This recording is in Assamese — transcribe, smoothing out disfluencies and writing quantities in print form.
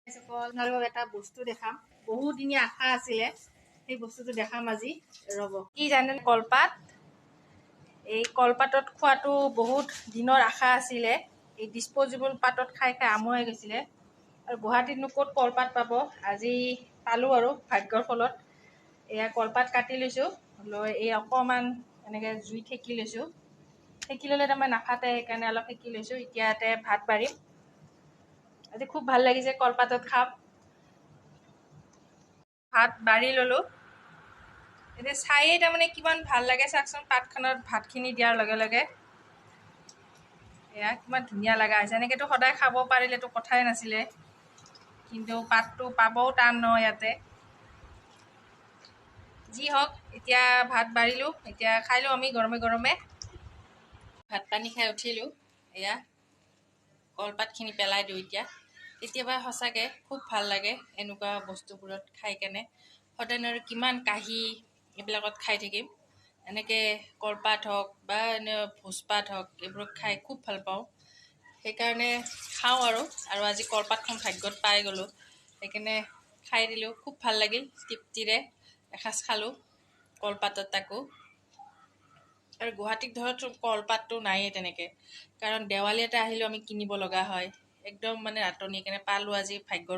আপোনালোকক এটা বস্তু দেখাম, বহুদিনীয়া আশা আছিলে, সেই বস্তুটো দেখাম আজি। ৰ'ব, কি জানে, কলপাত। এই কলপাতত খোৱাটো বহুত দিনৰ আশা আছিলে। এই ডিছপ'জেবল পাতত খাই খাই আমুৱাই গৈছিলে আৰু গুৱাহাটীতনো ক'ত কলপাত পাব? আজি পালোঁ আৰু ভাগ্যৰ ফলত। এয়া কলপাত কাটি লৈছোঁ, লৈ এই অকণমান এনেকৈ জুই সেকি লৈছোঁ। সেকি ল'লে তাৰমানে নাফাটে, সেইকাৰণে অলপ সেকি লৈছোঁ। এতিয়া ইয়াতে ভাত বাঢ়িম। আজি খুব ভাল লাগিছে, কলপাতত খাম। ভাত বাঢ়ি ল'লোঁ। এতিয়া চায়েই তাৰমানে কিমান ভাল লাগে চাওকচোন, পাতখনত ভাতখিনি দিয়াৰ লগে লগে এয়া কিমান ধুনীয়া লগা হৈছে। এনেকৈতো সদায় খাব পাৰিলেতো কথাই নাছিলে, কিন্তু পাতটো পাবও টান নহয় ইয়াতে। যি হওক, এতিয়া ভাত বাঢ়িলোঁ, এতিয়া খাই লওঁ আমি গৰমে গৰমে। ভাত পানী খাই উঠিলোঁ। এয়া কলপাতখিনি পেলাই দিওঁ এতিয়া। কেতিয়াবা সঁচাকৈ খুব ভাল লাগে এনেকুৱা বস্তুবোৰত খাই কেনে। সদায়নো আৰু কিমান কাঁহী এইবিলাকত খাই থাকিম? এনেকৈ কলপাত হওক বা এনে ভোজপাত হওক, এইবোৰত খাই খুব ভাল পাওঁ, সেইকাৰণে খাওঁ আৰু। আৰু আজি কলপাতখন ভাগ্যত পাই গ'লোঁ, সেইকাৰণে খাই দিলোঁ। খুব ভাল লাগিল, তৃপ্তিৰে এসাঁজ খালোঁ কলপাতত তাকো। আৰু গুৱাহাটীত ধৰক কলপাতটো নায়েই তেনেকৈ, কাৰণ দেৱালী এটা আহিলেও আমি কিনিব লগা হয়। একদম মানে নাটনি, সেইকাৰণে পালোঁ আজি ভাগ্যৰ।